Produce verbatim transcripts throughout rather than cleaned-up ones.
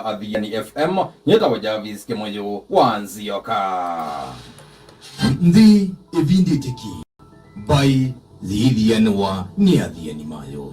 Athiani F M, nyĩtawa Jarvis Kĩmũyũ wa Nzioka. Nthĩ ĩvindĩte ki, mbaĩ yĩithianĩwa nĩ athiani mayo.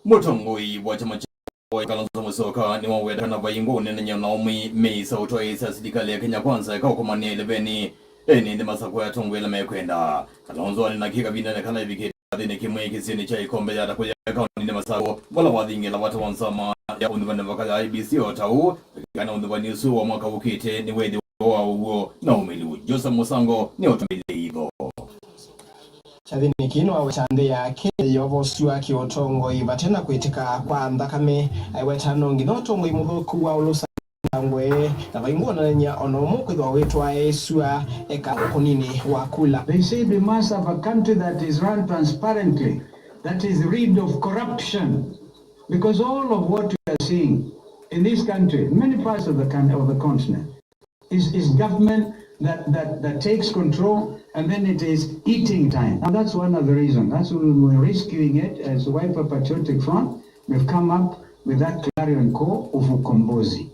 Mũtongoi wa kyama kya Kalonzo Musyoka nĩwaweta kana vai ngũnenany'a na ũmwe mĩisa ũtwaĩĩsya silikalĩ ya Kenya Kwanza ĩkaũkomanĩa ĩleveni ĩnĩ nthĩ masakũ ya atongoi ala mekwenda. Kalonzo anena kĩ kavindanĩ kala ĩvikĩte athĩnĩ kĩmwe kĩsionĩ kya ĩkombe ya Takũya kaũndĩnĩ Masakũ, vala wathingĩla vata wa nzama ya ũnyuvani vaka ya I E B C o ta ũu, kana ũnyuvani ũsu wa mwaka ũkĩte nĩwĩthĩwa wa ũw'o na ũmĩlu. Joseph Mũsango nĩ ũtũmĩthĩe itho. Kyathĩnĩ kĩĩ nĩwaweta nthĩ ya Kenya yovosw'a kĩũtongoi vate na kwĩtĩka kwa nthakame. Aiweta no nginya ũtongoi mũthũku wa ũlũsa ngwe, na vai ngũnenany'a o na ũmwe kwĩthwa wĩtwaĩĩsw'a eka ũkũninĩ wa kula. They said we must have a country that is run transparently, that is rid of corruption, because all of what we are seeing in this country, in many parts of the coun-, of the continent, is, is government that, that, that takes control and then it is eating time. And that's one of the reasons. That's why we're rescuing it as Wiper Patriotic Front. We've come up with that clarion call of Ukombozi.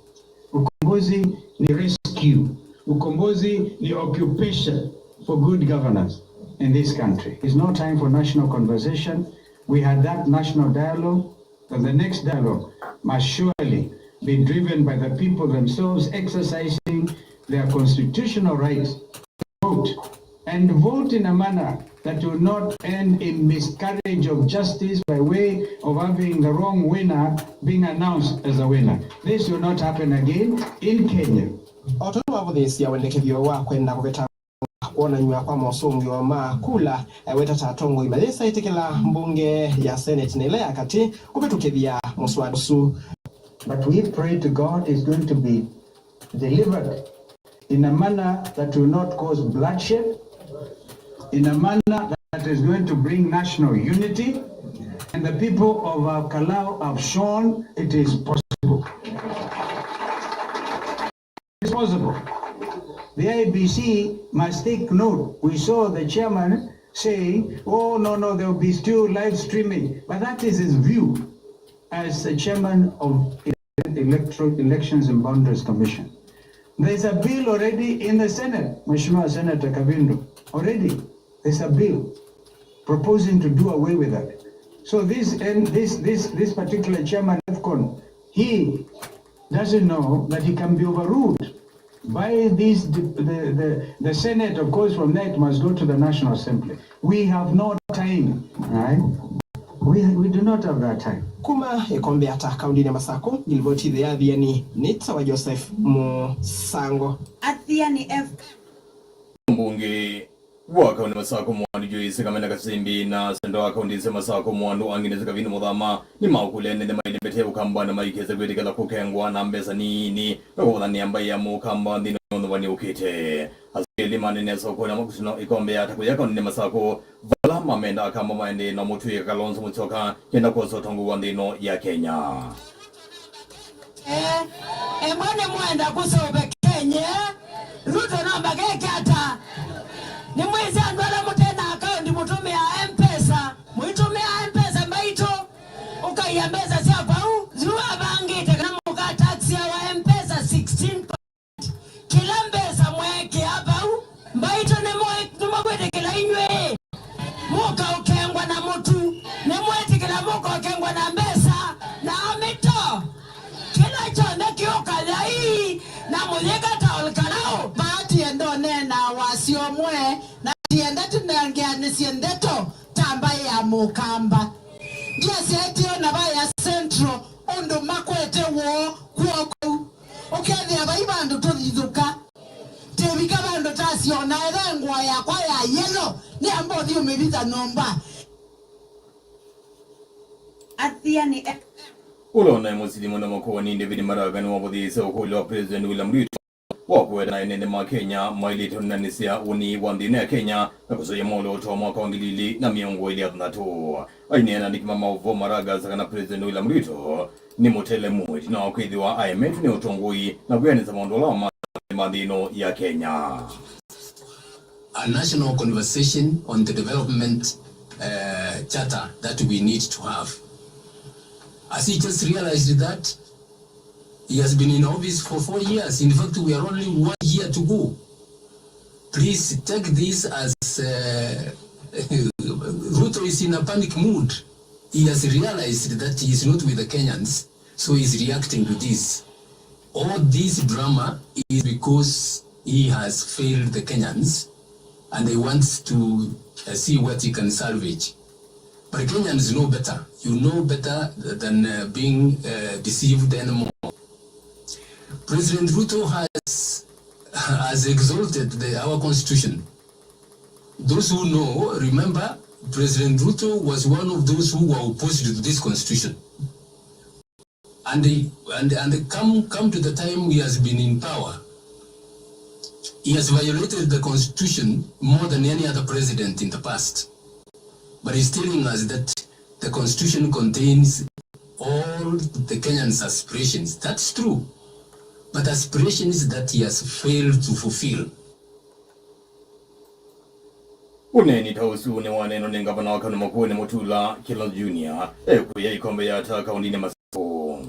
Ukombozi ni rescue. Ukombozi ni occupation for good governance in this country. It's no time for national conversation. We had that national dialogue, but the next dialogue must surely be driven by the people themselves exercising their constitutional right to vote, and vote in a manner that will not end in miscarriage of justice by way of having the wrong winner being announced as a winner. This will not happen again in Kenya. O tondũ wavũthĩĩsya wendekethyo wa kwenda kũveta kwonany'a kwa mosũngĩo ma kula, aiweta ta atongoi mayĩsa ĩtĩkĩla mbunge ya Senate na ĩla ya katĩ kũvĩtũkĩthya mũswada ũsu. But we pray to God is going to be delivered in a manner that will not cause bloodshed, in a manner that is going to bring national unity, and the people of Kalau have shown it is possible. It's possible. The I E B C must take note. We saw the chairman saying, "Oh, no, no, there will be still live streaming." But that is his view as the chairman of Electoral, Elections and Boundaries Commission. There's a bill already in the Senate, Mheshimiwa Senator Kavindu. Already, there's a bill proposing to do away with that. So this, and this, this, this particular chairman, EFCON, he doesn't know that he can be overruled by this, the, the, the, the Senate, of course, from there it must go to the National Assembly. We have no time, right? We, we do not have that time. Kuma ĩkombe ata kaũndĩnĩ Masakũ, ngilivoti ĩthĩ ya Athiani, nĩtawa Joseph Mũsango. Athiani F M. Mbunge wa kaũndĩ Masakũ Mwandu Joyce Kamene Kasimbi na senda wa kaũndĩ sya Masakũ Mwandu Agnes Kavini Mũthama nĩmaũkũlya ene nthĩ mailembete Ũkamba na maikese kwĩtĩkĩla kũkengwa na mbesa nini na kũvathanĩa mbaĩ ya Mũkamba nthĩnĩ wa ũnyuvani ũkĩte. Asu elĩ manene sokoni na makusino ĩkombe ya Takũya kaũndĩnĩ Masakũ, vala mamenda Akamba maendee na mũtwĩe Kalonzo Musyoka kenda kwosa ũtongoi wa nthĩ ĩno ya Kenya. Eh, embwa nĩmwenda kũseũvya Kenya, Ruto namba keke ata? Nĩmwĩsĩ andũ ala mũte na akaũndi mũtũmĩaa M-Pesa, mũitũmĩaa M-Pesa mbaitũ, ũkaia mbesa sya vau, yu avangĩte kana mũkataxia wa M-Pesa sixteen. Kĩla mbesa mweekĩa vau, mbaitũ nĩmwe-, nĩmũkwĩtĩkĩla inyw'ĩ mũkaũkengwa na mũtu, nĩmwĩtĩkĩla mũkaũkengwa na mbesa na amĩto. Kĩla kyonthe kĩũkaya ii na mũyĩka ta Ol Kalou. Vaa tienda ũneenaa wasya ũmwe, na tienda tũnengeanĩsye ndeto ta mbaĩ ya Mũkamba. Ndiasyaĩtye ona vaya Central ũndũ makwete woo kw'o kũu. Ũkethĩa vai vandũ tũthithũka, tĩvika vandũ tasyona etha ngũa yakwa ya yellow, nĩamba ũthi ũmĩvitha nyũmba. Athiani F M. Ũla ũnaĩ mũsili mũno makũani David Maraga nĩwavũthĩĩsye ũkũlyo wa President William Ruto wa kũweta na ene nthĩ ma Kenya maĩlĩte ũnenanĩsya ũnii wa nthĩ ĩno ya Kenya na kũsũĩa maũlũto wa mwaka wa ngili ilĩ na mĩongo ĩlĩ na thanthatũ. Aineena na andĩki ma maũvoo Maraga asya kana President William Ruto nĩ mũtelemu ĩtina wa kwĩthĩwa aemetwe nĩ ũtongoi na kwĩanĩsya maũndũ ala ma nthĩ ĩno ya Kenya. A national conversation on the development, uh, charter that we need to have. Has he just realized that he has been in office for four years? In fact, we are only one year to go. Please take this as, uh, Ruto is in a panic mood. He has realized that he is not with the Kenyans, so he is reacting to this. All this drama is because he has failed the Kenyans and he wants to, uh, see what he can salvage. But Kenyans know better. You know better than, uh, being, uh, deceived anymore. President Ruto has, has exalted the, our constitution. Those who know, remember, President Ruto was one of those who were opposed to this constitution. And, they, and, and they come, come to the time he has been in power, he has violated the constitution more than any other president in the past. But he's telling us that the constitution contains all the Kenyans' aspirations. That's true. But aspirations that he has failed to fulfill. Ũneeni ta ũsu nĩwaneenwa nĩ ngavana wa Kanu Makueni Mutula Kilonzo Junior, ekũya ikombe ya ata kaũndĩnĩ Masakũ.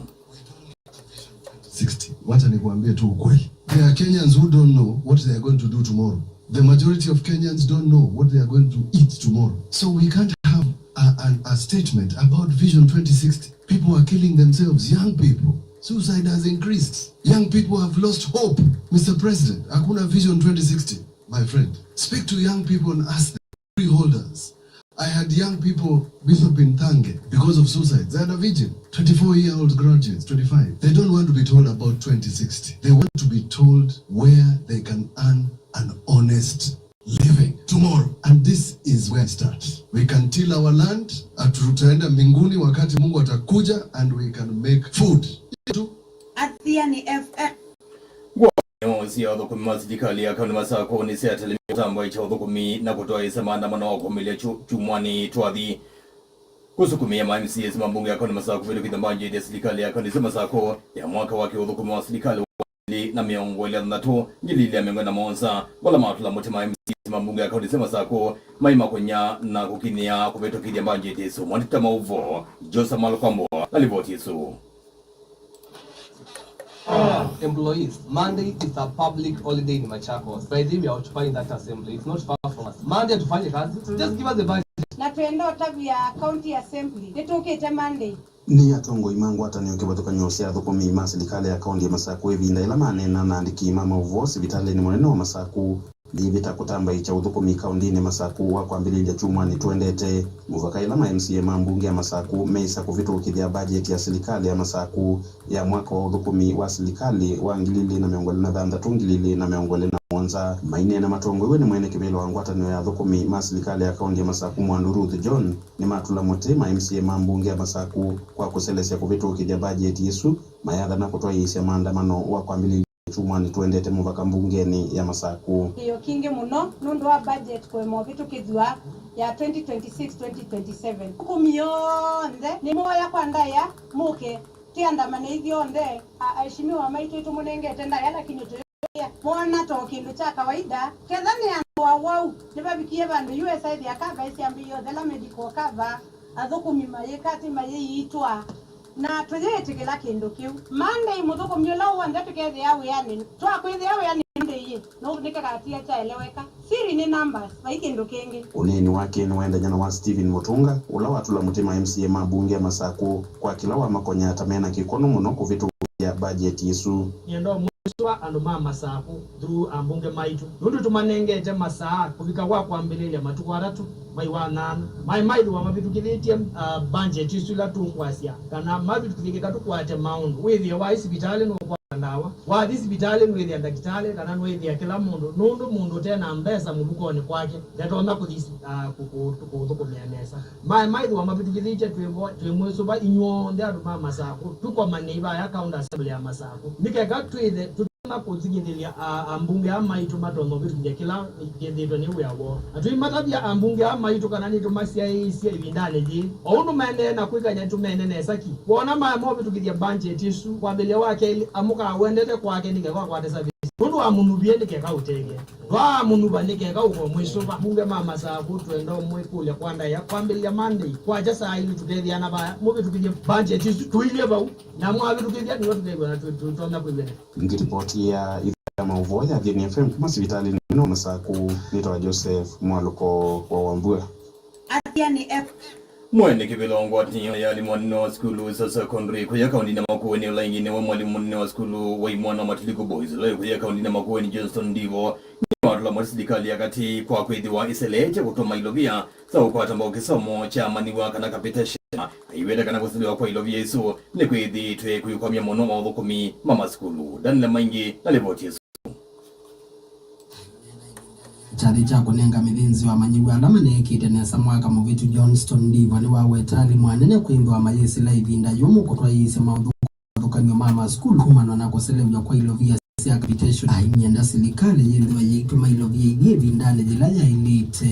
Sixty. Wacha nikuambie tu ukweli. There are Kenyans who don't know what they are going to do tomorrow. The majority of Kenyans don't know what they are going to eat tomorrow. So we can't have a, a, a statement about Vision twenty sixty. People are killing themselves, young people. Suicide has increased. Young people have lost hope. Mister President, hakuna Vision twenty sixty, my friend. Speak to young people and ask them. Degree holders. I had young people, Bishop in Tange, because of suicides. They had a vigil. Twenty-four-year-old graduates, twenty-five. They don't want to be told about twenty sixty. They want to be told where they can earn an honest living tomorrow. And this is where it starts. We can till our land, tutaenda mbinguni wakati Mungu atakuja, and we can make food. Athiani F M. Ngwatanĩo sya athũkũmi ma silikalĩ ya kaũntĩ Masakũ nĩsyatelemie kũtambũĩkya ũthũkũmi na kũtwaĩĩsya maandamano wa kũmĩlya kyu-, kyumwanĩ twathi. Kũsukumĩa ma M C As ma mbunge ya kaũntĩ Masakũ kũvĩtũkĩthya mbanjeti ya silikalĩ ya kaũntĩ sya Masakũ ya mwaka wa kĩũthũkũmi wa silikalĩ wa ngili na mĩongo ĩlĩ na thanthatũ, ngili ilĩ na mĩongo ĩlĩ na mũonza, vala matũla mũtĩ ma M C As ma mbunge ya kaũntĩ sya Masakũ maimakonya na kũkinyĩa kũvĩtũkĩthya mbanjeti ĩsu. Mwandĩki wa maũvoo Joseph Malukwambo na livoti ĩsu. Employees, Monday is a public holiday in Machakos. By the way, we are occupying that assembly. It's not far from us. Monday tufanye kazi. Just give us the budget. Na twenda ũtavya county assembly. Nĩtũkĩte Monday. Nĩ atongoi ma ngwatanĩo kĩvathũkany'o sya athũkũmi ma silikalĩ ya kaũntĩ ya Masakũ ĩvinda ĩla maneena na andĩki ma maũvoo sivitalĩnĩ mũnene wa Masakũ. Ndĩvĩta kũtambaĩkya ũthũkũmi kaũntĩnĩ Masakũ wa kwambĩlĩlya kyumwanĩ tũendete, mũvaka ĩla ma M C A ma mbunge ya Masakũ meĩsa kũvĩtũkĩthya mbajeti ya silikalĩ ya Masakũ ya mwaka wa ũthũkũmi wa silikalĩ wa ngili ilĩ na mĩongo ĩlĩ na thanthatũ, ngili ilĩ na mĩongo ĩlĩ na mũonza. Maineena matongoew'e nĩ mwene kĩvĩla wa ngwatanĩo ya athũkũmi ma silikalĩ ya kaũntĩ ya Masakũ, Mwandu Ruth John, nĩmatũla mũtĩ ma M C A ma mbunge ya Masakũ kwa kũselesya kũvĩtũkĩthya mbajeti ĩsu, mayathana kũtwaĩĩsya maandamano wa kwambĩlĩlya kyumwanĩ tũendete mũvaka mbungenĩ ya Masakũ. Kĩĩo kingĩ mũno nũndũ wa budget kũema ũvĩtũkĩthw'a ya twenty twenty-six, twenty twenty-seven. Athũkũmi onthe nĩmoya kwa ndaĩa mũke tũandamane ithyonthe. A-, aheshimiwa maitũ nĩtũmũnengete ndaĩa, lakini tũyũĩa mona ta o kĩndũ kya kawaida. Ketha nĩ andũ awau nĩvavikie vandũ U S aĩthĩa cover ĩsyambĩĩe ũthela, medical cover, athũkũmi mayĩka atĩ mayĩiitwa. Na tũyĩĩtĩkĩla kĩndũ kĩu. Monday mũthũkũmi ũla w'onthe tũkethĩa wĩanĩ, twakwĩthĩa wĩanĩ Monday ĩ, nũnĩkĩkatia kyaeleweka. Siri nĩ numbers, vai kĩndũ kĩngĩ. Ũneeni wake nĩwaendany'a na wa Stephen Mutunga, ũla watũla mũtĩ ma M C A ma mbunge ya Masakũ kwa kĩla wamakonyaa ta mena kĩkono mũno kũvĩtũkĩthya mbajeti ĩsu. Nĩenda ũmwĩsũva andũ ma Masakũ through ambunge maitũ, nũndũ tũmanengete masaa kũvika kwa kwambĩlĩlya matukũ atatũ mwai wa nyanya, maĩ maĩthĩwa mavĩtũkĩthĩtye, ah, budget isu ila tũkwasya, kana mavĩtũkĩthĩtye ka tũkwate maũndũ. Wĩthĩe waĩ sivitalĩ nũkwata ndawa, wathi sivitalĩ nũĩthĩa ndakĩtalĩ, kana nũĩthĩa kĩla mũndũ, nũndũ mũndũ ũte na mbesa mũvukonĩ kwake ndatonya kũthi, ah, kũ-, kũ-, kũthũkũmĩa nesa. Maĩ maĩthĩwa mavĩtũkĩthĩtye twĩ vo, twĩmwĩsũva inyw'onthe andũ ma Masakũ, tũkomanei vaya County Assembly ya Masakũ, nĩ keka twĩthe tũtonya kũthing'ĩthĩlya a-, ambunge aa maitũ matonya ũvĩtũkĩthya kĩla kĩthĩtwe nĩ wĩa woo. Na tũimatavya ambunge aa maitũ kana nĩtũmasyaĩĩsye ĩvindanĩ yĩĩ, o ũndũ maendee na kwĩkany'a tũmene nesa ki. Woona maema ũvĩtũkĩthya mbanjeti ĩsu, kwambĩlĩlya wa kelĩ, amũkaa wendete kwake nĩ keka akwate service. Nũndũ wamũnuvie nĩ keka ũtethye. Ndwaamũnuva nĩ keka ũkomwĩsũva. Mbunge ma Masaku twenda ũmwĩkũlya kwa ndaĩa kwambĩlĩlya Monday. Kwakya saa ilĩ tũkethĩana vaya. Mũvĩtũkĩthye budget isu tũilye vau. Na mwavĩtũkĩthya nĩw'o tũkew'ana tũtonya kwĩw'ana. Ngĩripoti ya ithaa ya maũvoo ya Athiani F M kuma sivitalĩnĩ mũnene wa Masaku, nĩtawa Joseph Mwalũko wa Wambua. Athiani F M. Mwene kĩvĩla wa ngwatanĩo ya alimũ anene wa sukulu sya secondary kũya kaũntĩnĩ ya Makueni, ũla ĩngĩ nĩwe mwalimu mũnene wa sukulu wa imwana wa Matiliko Boys, ũla wĩ kũya kaũntĩnĩ ya Makueni, Johnston Ndivo, nĩwatũla mwatĩ silikalĩ ya katĩ kwa kwĩthĩwa ĩseleetye kũtũma ilovia sya ũkwata mbau kĩsomo kya amanyĩw'a kana capitation, aiweta kana kũselewa kwa ilovia isu nĩkwĩthĩĩtwe kũikwamya mũno maũthũkũmi ma masukulu. Daniel Maingi na livoti ĩsu. Kyathĩ kya kũnenga mĩthĩnzĩo amanyĩw'a ala maneekĩte nesa mwaka mũvĩtu, Johnston Ndivo nĩwaweta alimũ anene kwĩthĩwa mayĩsĩla ĩvinda yũmũ kũtwaĩĩsya maũthũkũmi mathũkany'o ma masukulu kumana na kũselew'a kwa ilovia sya capitation. Aimyenda silikalĩ yĩthĩwe yĩitũma ilovia ithi ĩvindanĩ yĩla yaĩlĩte.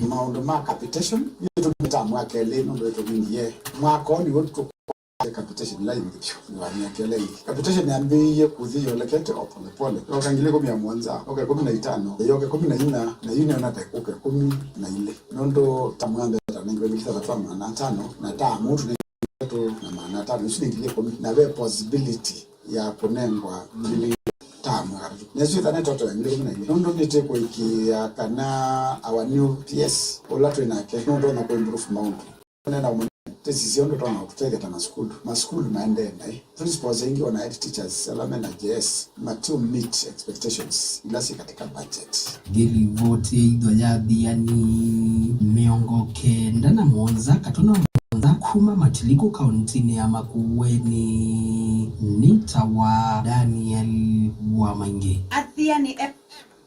Maũndũ ma capitation nĩtũmĩtaa mwaka elĩ nũndũ ĩtũminie mwaka ũũ nĩw'o tũkwate capitation ĩla ĩngĩ vyũ nĩ wa myaka ĩla ĩngĩ. Capitation yambĩĩie kũthi yolekete o polepole, yoka ngili ĩkũmi na mũonza, yoka ĩkũmi na itano, yoka ĩkũmi na inya, na yu nĩona ta ĩkũka ĩkũmi na ilĩ. Nũndũ ta mwambe ta nengwe ngili thanthatũ na maana atano, na ta mũtu nĩ tatu na maana atano, isu nĩ ngili ĩkũmi, na ve possibility ya kũnengwa ngili ta mwaka. Nesu ĩthane toto ya ngili ĩkũmi na ilĩ. Nũndũ nĩtĩkũĩkĩĩa kana our new P S ũla twĩ nake nũtonya kũ improve maũndũ. Nenda mũno, tĩsisya ũndũ tonya kũtũtethya ta masukulu. Masukulu maendee naĩ. Principals aingĩ ona head teachers ala mena J S matiũ meet expectations ila syĩ katika budget. Ngĩlivoti ya itho ya Athiani mĩongo kenda na mũonza katũno mũonza kuma Matiliku kauntinĩ ya Makueni, nĩtawa Daniel Wamaingĩ. Athiani F M.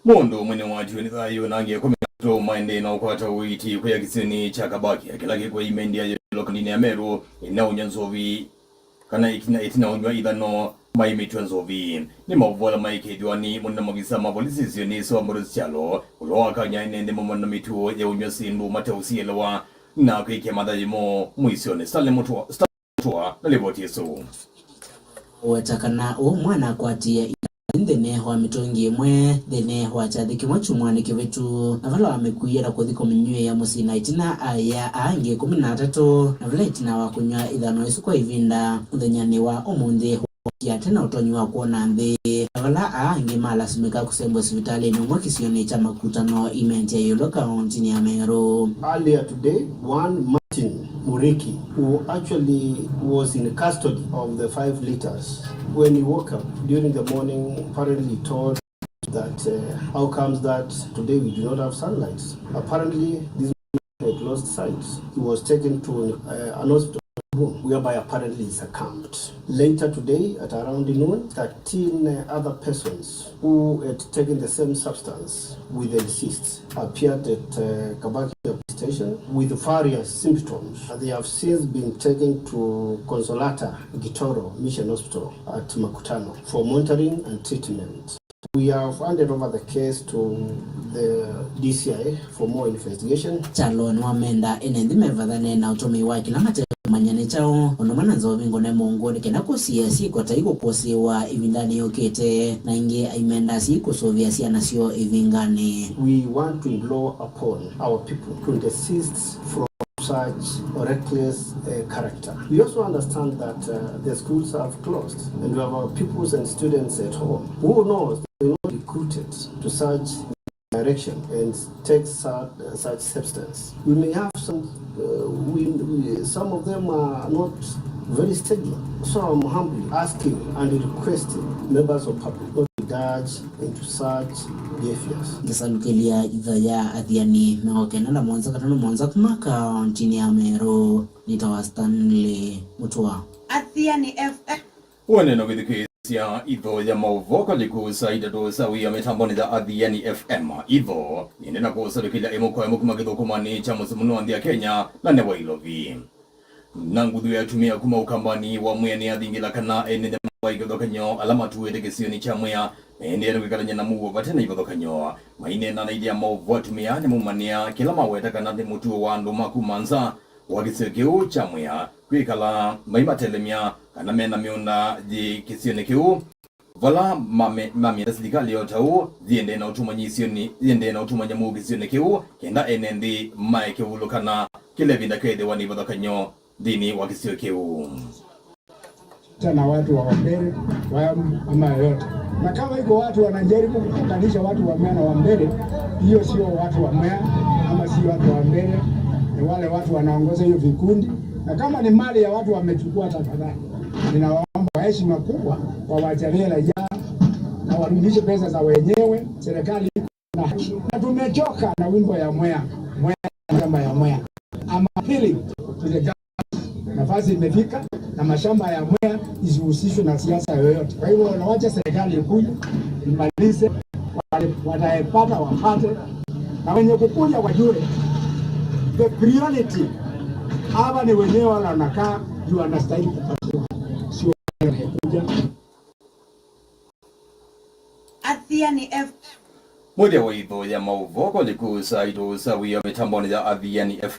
Mũndũ ũmwe nĩwatiwe nĩ thayũ na angĩ ĩkũmi na atatũ maendee na ũkwata ũiiti kũya kĩsionĩ kya Kabakia kĩla kĩkwĩ Imenti ya Yolo kauntinĩ ya Meru, ĩtina wa ũnywa nzovi kana ĩtina, ĩtina wa ũnywa ithano maĩ mĩtwe nzovi. Nĩ maũvoo ala maĩkĩĩthw'a nĩ mũnene mavisa ma volisi isionĩ isu wa Mboto Kyalo, ũla wakany'a ene nthĩ maumana na mĩtuo ya ũnywa syĩndũ mateũsielewa na kwĩkĩa mathayũ moo mũisyonĩ. Stanley Mũtwa, Stanley Mũtwa na livoti ĩsu. Weta kana ũũ mwana akwatie nthĩnĩ wa mĩtũngi ĩmwe nthĩnĩ wa kyathĩ kĩmwe kyumwanĩ kĩvĩtu, na vala wamĩkuie na kũthi kũmĩnyw'ĩĩa mũsyĩ na ĩtina aĩa angĩ ĩkũmi na atatũ, na vala ĩtina wa kũnyw'a ithano isu kwa ĩvinda, mũthenyanĩ wa ũmũnthĩ wakia tena ũtonyi wa kwona nthĩ, na vala aa angĩ malasimĩka kũsembwa sivitalĩnĩ ũmwe kĩsionĩ kya Makutano, Imenti ya Yolo kauntinĩ ya Meru. Earlier today, one Martin Muriki, who actually was in custody of the five liters, when he woke up during the morning, apparently told that, uh, how comes that today we do not have sunlight? Apparently, this man had lost sight. He was taken to, uh, an hospital, whereby apparently he succumbed. Later today, at around noon, thirteen other persons who had taken the same substance with the deceased appeared at, uh, Kabakia Police Station with various symptoms. They have since been taken to Consolata Gitoro Mission Hospital at Makutano for monitoring and treatment. We have handed over the case to the D C I for more investigation. Kyalo nĩwamenda ene nthĩ mevathane na ũtũmĩi wa kĩla matekũmanya nĩ kyaũ, ũndũ ũmwe na nzovi ngũne mũngũ, nĩ kenda kũsiĩa syĩko ta ikũkũsĩĩwa ĩvindanĩ yũkĩte, na ingĩ aimenda syĩkũsũvĩa syana syoo ĩvinganĩ. We want to implore upon our people to desist from such reckless, uh, character. We also understand that, uh, the schools have closed and we have our pupils and students at home. Who knows, they will not be recruited to such direction and take such, uh, such substance. We may have some, uh, we, we, some of them are not very steady. So I'm humbly asking and requesting members of public not to indulge into such behaviors. Ngĩsalukĩlya itho ya Athiani mĩongo kenda na mũonza katano mũonza kuma kauntinĩ ya Meru, nĩtawa Stanley Mũtũa. Athiani F M. Ũendeea na kwĩthukĩĩsya itho ya maũvoo kũlikũ saa itatũ sya wĩa mĩtambonĩ ya Athiani F M. Itho nĩendeea na kũsalukĩlya ĩmwe kwa ĩmwe kuma kĩthũkũmanĩ kya mũsyĩ mũnene wa nthĩ ya Kenya na nĩ wa Ilovi. Na nguthu ya atumĩa kuma ũkambanĩ wa Mwea nĩyathingĩla kana ene nthĩ ma kĩvathũkany'o ala matuĩte kĩsionĩ kya Mwea maendeea na kwĩkalany'a na mũuo vate na ivathũkany'o. Maineena na ithe ya maũvoo, atumĩa nĩmaumanĩa kĩla maweta kana nĩ mũtuo wa andũ ma kuma nza wa kĩsio kĩu kya Mwea kwĩkala maimatelemya kana mena mĩũnda yĩ kĩsionĩ kĩu. Vala mame-, mamie ta silikalĩ o ta ũu, yĩendee na ũtũmany'a isionĩ, yĩendee na ũtũmany'a mũuo kĩsionĩ kĩu, kenda ene nthĩ maeke ũvulũkana kĩla ĩvinda kethĩwa nĩ ivathũkany'o nthĩnĩ wa kĩsio kĩu. Tena watu wa Wambere, wa ama yoyote. Na kama iko watu wanajaribu kuunganisha watu wa Mwea na Wambere, hiyo sio watu wa Mwea ama sio watu wa Wambere, ni wale watu wanaongoza hiyo vikundi. Na kama ni mali ya watu wamechukua, tafadhali, ninawaomba kwa heshima kubwa wawachilie raia na warudishe pesa za wenyewe. Serikali na haki. Na tumechoka na wimbo ya Mwea, Mwea, shamba ya Mwea. I'm appealing to the government. Nafasi imefika na mashamba ya Mwea isihusishwe na siasa yoyote. Kwa hivyo, nawacha serikali ikuje, imalize, wale watayepata wapate, na wenye kukuja wajue the priority hapa ni wenyewe wale wanakaa juu wanastahili kupatiwa, sio wale wanakuja. Athiani F M. Mũthya wa itho ya maũvoo kũlikusa itũsa wĩo mĩtambonĩ ya Athiani F M.